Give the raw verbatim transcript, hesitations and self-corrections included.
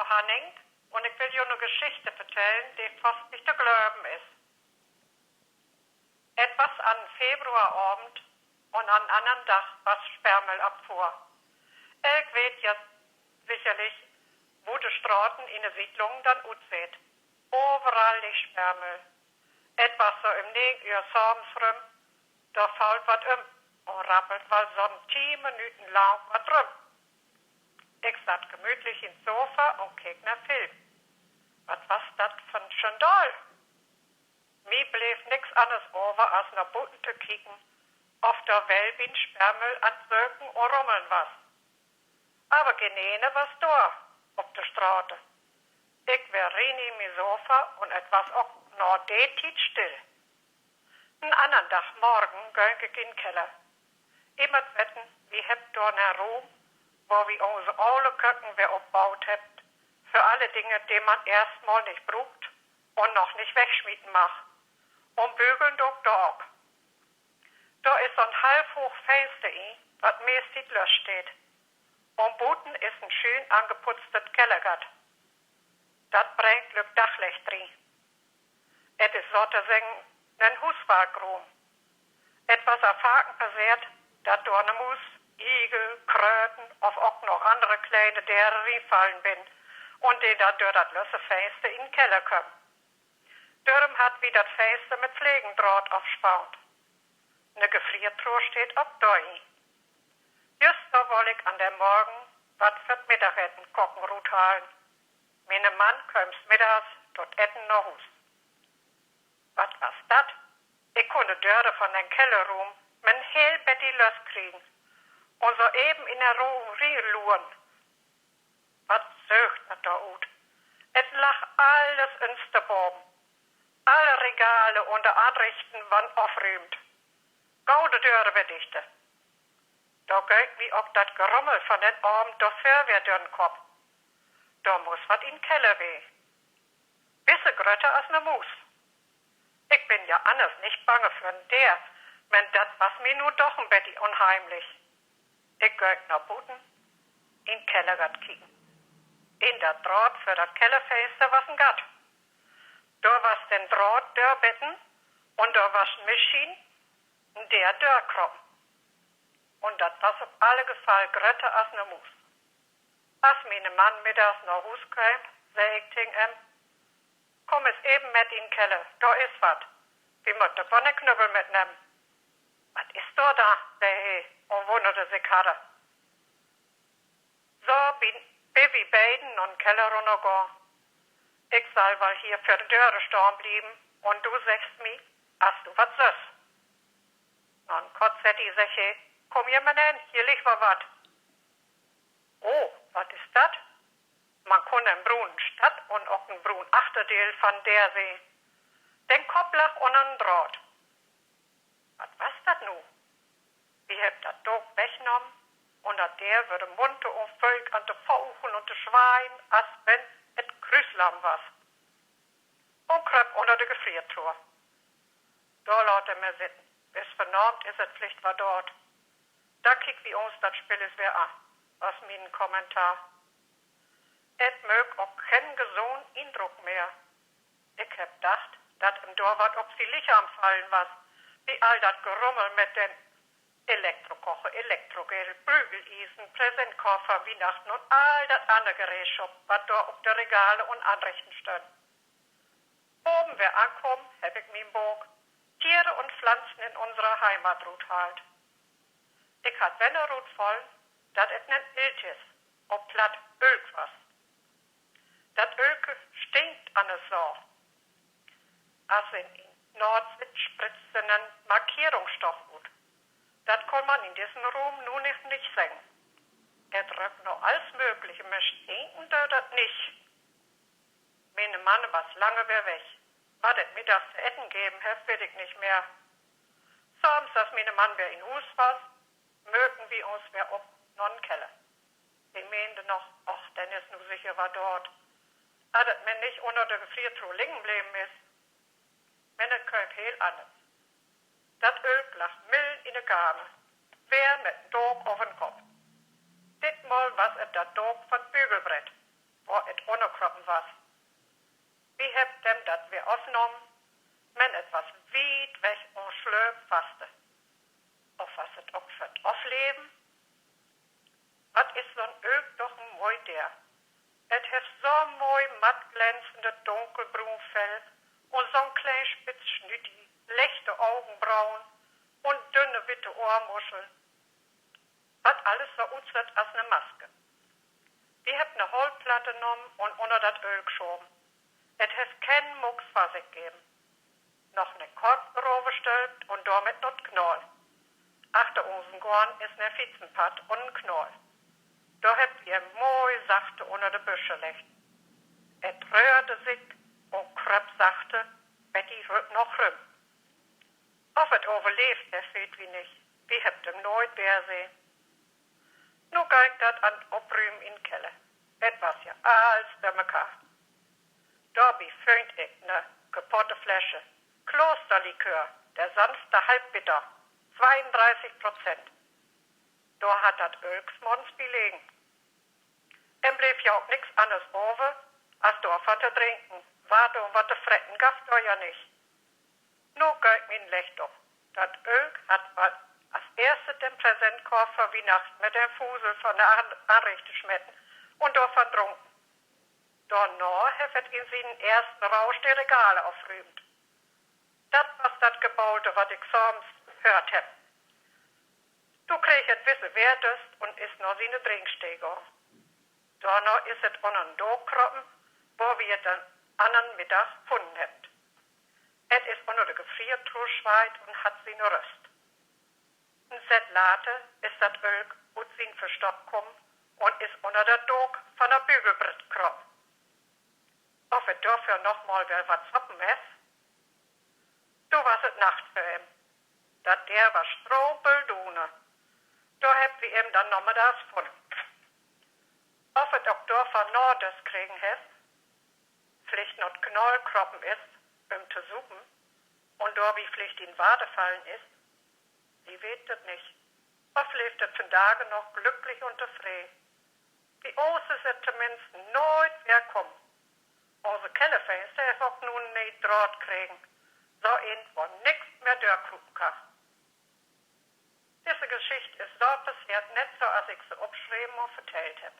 Hanning, un ik will jo 'ne Geschichte vertellen, de fast nich to glöven is. Et was an Februaravend un an annern Dag was Sperrmüllabfuhr. Elk weet ja sicherlich, wo de Straten in de Siedlungen denn utseht. Overall liggt Sperrmüll. Et was so üm negen Ühr savends rüm, dor fallt wat üm un rappelt wall so'n tien Minüten lang wat rüm. Ik satt gemütlich in't Sofa un keek 'n Film. Wat was dat för 'n Schandal? Mi bleev nix anners över, as na buten to kieken, of dor well bi'n Sperrmüll an't Söken un Rummeln was. Aver keen een was dor op de Strate. Ik weer rin in mien Sofa un et was ok na de Tiet still. En annern Dag morgen göng ik in'n Keller. Ji mööt weten, wi hebbt dor 'nen Ruum, wo wi use ole Köken weer opbaut hebbt, för alle Dinge, de man eerstmal nich bruukt un noch nich wegsmieten mag. Un bügeln do ik dor ok. Dor is so'n halfhooch Fenster in, wat meesttiet lös steiht. Un buten is en schöön angeputztet Kellergatt. Dat brengt lück Daglicht rin. Et is sotoseggen en Huuswarkruum. Et was al faken passeert, dat dor 'ne Muus, Igel, Kröten of ok noch annere kleine Dere rinfallen binnen un de dat dör dat lösse Fenster in'n Keller kömen. Dorüm hatt wi dat Fenster mit Flegendraht ofspannt. 'Ne Gefriertruhe steiht ok dor in. Jüst dor woll ik an den Morgen wat för't Middageten koken ruthalen. Miene Mann kööm 's middags to't Eten na Huus. Wat was dat? Ik kunn de Döre von den Kellerruum man heel betti löskriegen un so even in den Ruum rinluren. Wat sög dat dor ut! Et lag alles ünsterbaven. Alle Regale un de Anrichten warrn ofrüümt. Gau de Döre weer dichte. Dor göng mi ok dat Gerummel von den Avend dorvör weer dör'n Kopp. Dor muss wat in'n Keller ween. Bisse grötter as 'ne Muus. Ik bün ja anners nich bange för en Deer, man dat was mi nu doch en betti unheimlich. Ik göng na buten, in't Kellergatt kieken. In dat Draht för dat Kellerfenster was en Gatt. Dor was den Draht dörbeten un dor was misschien en Deer dörkropen. Un dat was op alle Gefall grötter as 'ne Muus. As miene Mann middags na Huus keem, sä ik tegen em: Kumm es even mit in'n Keller, dor is wat. Wi mööt ok wall 'ne Knüppel mitnehmen. Wat is dor denn?, sä he un wunnerde sik harre. So, bi-, bit wi beiden na'n Keller runnergahn. Ik sall wall hier vör de Döre stahn blieven un du seggst mi, as du wat sühst. Na en korte Tiet seggt he: Kumm hier man hen, hier liggt wall wat. Oh, wat is dat? Man kunn en brunen Statt un ok en bruun Achterdeel von Deer sehn. Den Kopp lag ünner'n Draht. Wat was dat nu? Wi hebbt dat Dook wegnahmen un dat Deer wöör munter un föng an to fauchen un to swaien, as wenn et Krüüzlamm was, un kröp ünner de Gefriertruhe. Dor laat he mi sitten. Bit vanavend is et villicht wall doot. Denn kiekt wi uns dat Spill es weer an, was mien Kommentar. Et möök ok keen gesunnen Indruck mehr. Ik hebb dacht, dat em dor wat op sien Lichaam fallen was, bi all dat Gerummel mit den Elektrokocher, Elektrogrill, Bügeliesen, Präsentkorf för Wiehnachten un all dat anner Gerätschop, wat dor op de Regale un Anrichten stünn. Boven weer ankamen, hebb ik mien Book Tiere und Pflanzen in unserer Heimat ruthaalt. Ik harr wedder rutfunnen, dat et en Iltis, op Platt Ölk, was. Dat Ölke stinkt anners so as en in Noordsee spritzenden Markierungsstoff ut. Dat kunn man in dissen Ruum nu noch nich seggen. Et röök na alls Mögliche, man stinken dee dat nich. Miene Mann was lange weer weg. Wat et middags to eten geven hett, weet ik nich mehr. Savends, as miene Mann weer in Huus was, mööken wi uns weer op na'n Keller. Ik meende noch: Och, den is nu sicher wat doot, as et man nich ünner de Gefriertruhe liggen bleven is. Man et kööm heel anners. Dat Ölk lag midden in de Kamer, weer mit en Dook över'n Kopp. Ditmal was et dat Dook von't Bügelbrett, wo et ünner was. Wi hebbt em dat weer ofnahmen, men et was wiet weg un slööp faste. Of was et ok för't Ofleven? Wat is so'n Ölk doch en moi Deer. Et hett so'n moi matt glänzende dunkelbruun Fell un so'n kleen spitz Snütti, lichte Ogenbrauen un dünne witte Ohrmuscheln. Wat alles so utsett as 'ne Maske. Wi hebbt 'ne Holtplatte nahmen un unner dat Ölk schaven. Et hett keen Mucks vör sik geven. Noch 'ne Korf doröver stülpt un dormit na't Kanaal. Achter unsen Goorn is 'ne Fiezenpadd un en Kanaal. Dor hebbt wi em moi sachte unner de Büsche leggt. Et röhrde sik un kröp sachte bet di rü-, noch rüm. Of et överleevt hett, weet wi nich. Wi hebbt em nooit weer sehn. Nu geiht dat an't Oprümen in'n Keller. Et was ja all dörmekar. Dorbi fünn ik 'ne kapotte Fläsche Klosterlikör, de sanfte Halbbitter, tweeundreißig Prozent. Dor harr dat Ölk morgens bi legen. Em bleev ja ok nix anners över, as dorvan to drinken. Water un wat to freten gaff dor ja nich. Nu geiht mien Lecht op. Dat Ölk harr woll as eerste den Präsentkorf vör Wiehnachten mit den Fusel von de An-, Anrichte smeten un dorvan drunken. Dorna hett et in sienen eersten Rausch de Regale ofrüümt. Dat was dat Gebaulte, wat ik samens höört hebb. Do kreeg et wisse Weerdüst un is na siene Drinkstee gahn. Dorna is et unner'n Dook kropen, wo wi et den annern Middag funnen hebbt. Et is unner de Gefriertruhe sweit un hatt siene Röst. En Sett later is dat Ölk ut sien Verstock kamen un is unner dat Dook van dat Bügelbrett kropen. Of et dorför noch mal weer wat soppen hett? Do was et Nacht för em. Dat Deer was stropeldune. Dor hebbt wi em denn namiddags funnen. Of et ok dorvan Nadöst kregen hett, villicht na't Kanaal kropen is, üm to supen, un dorbi villicht in Water fallen is, wi weet dat nich. Of leevt et vandage noch glücklich un tofree. Bi us is et tominnst nooit weer kamen. Unse Kellerfenster hett ok nu 'n nee Draht kregen, so een, wo nix mehr dörkrupen kann. Disse Geschicht is so passeert, nett so as ik se opschreven un vertellt hebb.